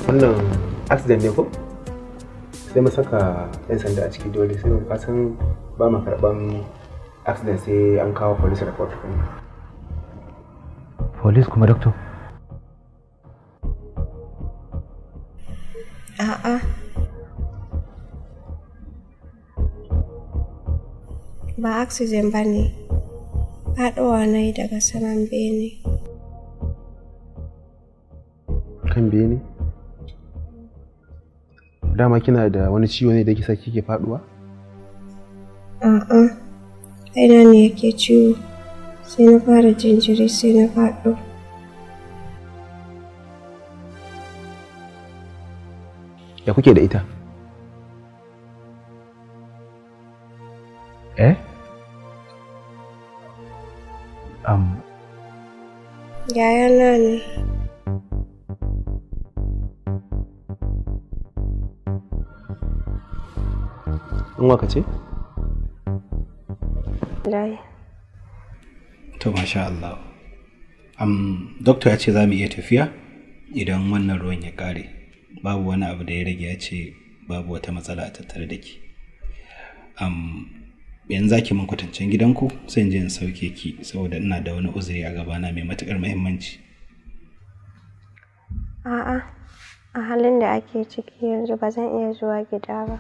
Wannan accident ne ko? Sai mu saka 'yan sanda a ciki dole sai mu kasan ba mu karɓan accident sai an kawo police report. Police kuma doctor? A'a. Ba accident ba ne. Faɗowa na yi daga saman bene. Kan bene? Dama kina da wani ciwo ne da yake sa kike faɗuwa? A'a. Kaina ne yake ciwo. Sai na fara jinjiri sai na faɗo. Ya kuke da ita? Eh? Yayana ne. In waka ce? Lai. To masha Allah. Doctor ya ce za mu iya tafiya idan wannan ruwan ya ƙare. Babu wani abu da ya rage, ya ce babu wata matsala a tattare da ke. Yanzu za ki min kwatancen gidanku sai in je in sauke ki saboda ina da wani uzuri a gabana mai matuƙar muhimmanci. A'a, a halin da ake ciki yanzu ba zan iya zuwa gida ba.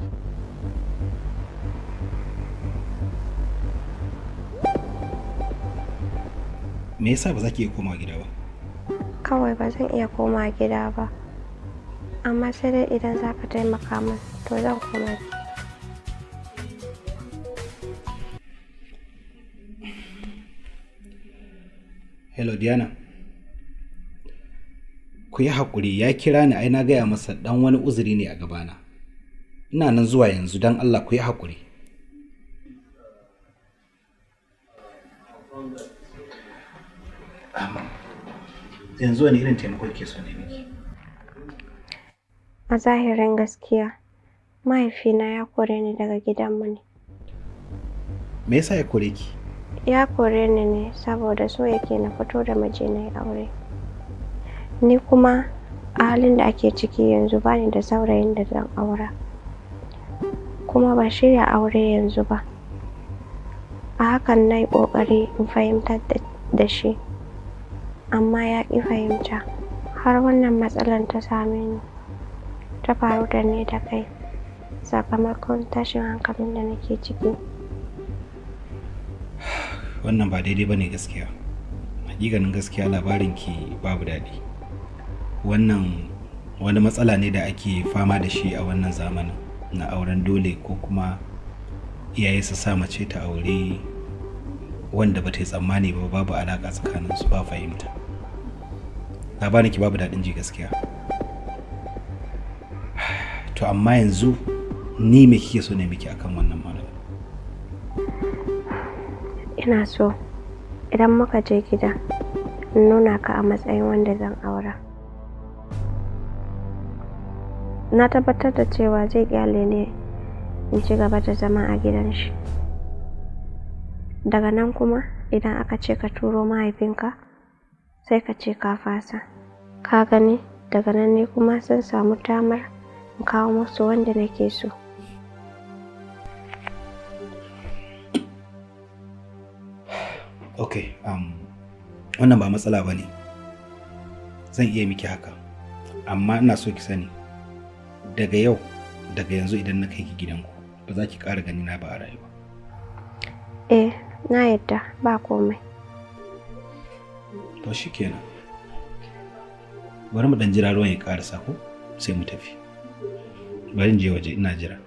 Me yasa ba za ki iya komawa gida ba? Kawai ba zan iya komawa gida ba. Amma sai dai idan za ka taimaka min, to zan koma. Hello Diana. Ku yi haƙuri, ya kira ni ai na gaya masa ɗan wani uzuri ne a gabana. Ina nan zuwa yanzu don Allah ku yi haƙuri. Yanzu wani irin taimako kike so ne miki? A zahirin gaskiya, mahaifina ya kore ni daga gidanmu ne. Me yasa ya kore ki? Ya kore ni ne saboda so yake na fito da miji na yi aure. Ni kuma a halin da ake ciki yanzu bani da saurayin da zan aura. Kuma ban shirya aure yanzu ba. A hakan na yi ƙoƙari in fahimtar da shi, amma ya ƙi fahimta. Har wannan matsalar ta same ni, ta faru da ni da kai sakamakon tashin hankalin da nake ciki. Wannan ba daidai ba ne gaskiya. Hakikanin gaskiya labarinki babu daɗi. Wannan wani matsala ne da ake fama da shi a wannan zamanin na auren dole ko kuma iyaye su sa mace ta aure wanda ba ta yi tsammani ba, babu alaƙa tsakaninsu, ba fahimta. Labarinki babu daɗin ji gaskiya. To amma yanzu ni me kike so ne miki akan wannan malamin? Ina so idan muka je gida in nuna ka a matsayin wanda zan aura. Na tabbatar da cewa zai ƙyale ni in ci gaba da zama a gidan shi. Daga nan kuma idan aka ce ka turo mahaifinka sai ka ce ka fasa. Ka gani, daga nan ne kuma sun samu damar in kawo musu wanda nake so. Ok, wannan ba matsala ba ne. Zan iya miki haka, amma ina so ki sani daga yau, daga yanzu idan na kai ki gidanku ba za ki ƙara gani na ba a rayuwa. Eh, na yadda, ba komai. To shikenan. Bari mu ɗan jira ruwan ya ƙarasa ko sai mu tafi. Bari in je waje ina jira.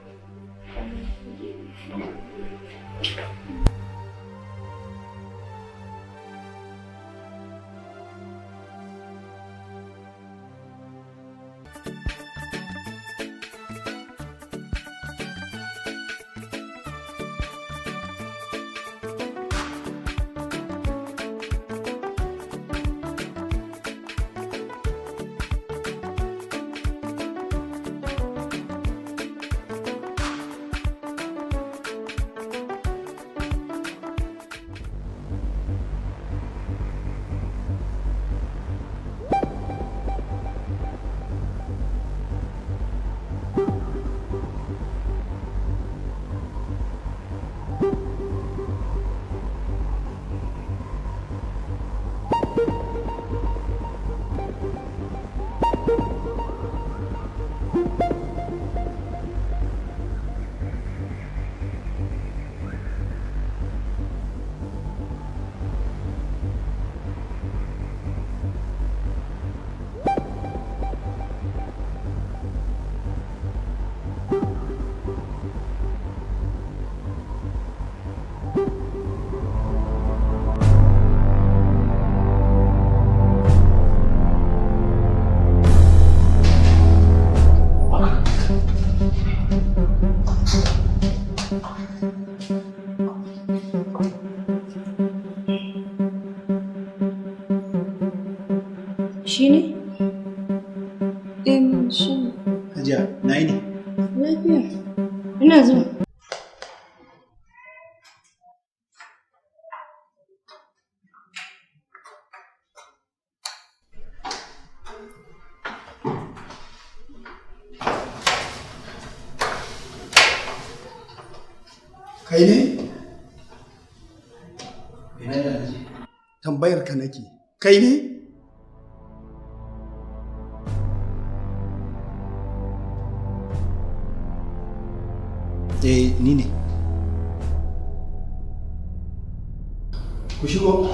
Shi ne? Eh, shi ne. Hajiya, na yi ne. Lafiya. Ina zuwa. Kai ne? Tambayar ka nake. Kai ne? Eh, ni ne. Ku shigo.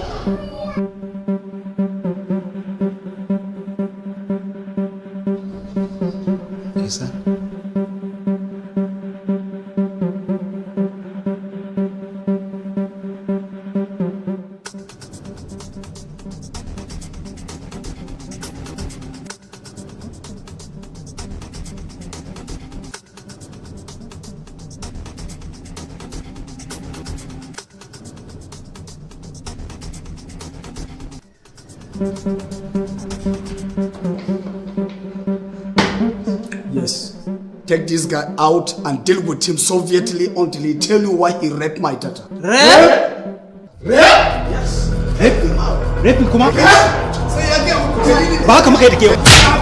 Isa. Yes. Take this guy out and deal with him sovietly until he tell you why he raped my daughter. Rape? Rape? Yes. Rape? Raping kuma? Sai ya gaya muku dalilin. Ba haka muka yi da ke ba.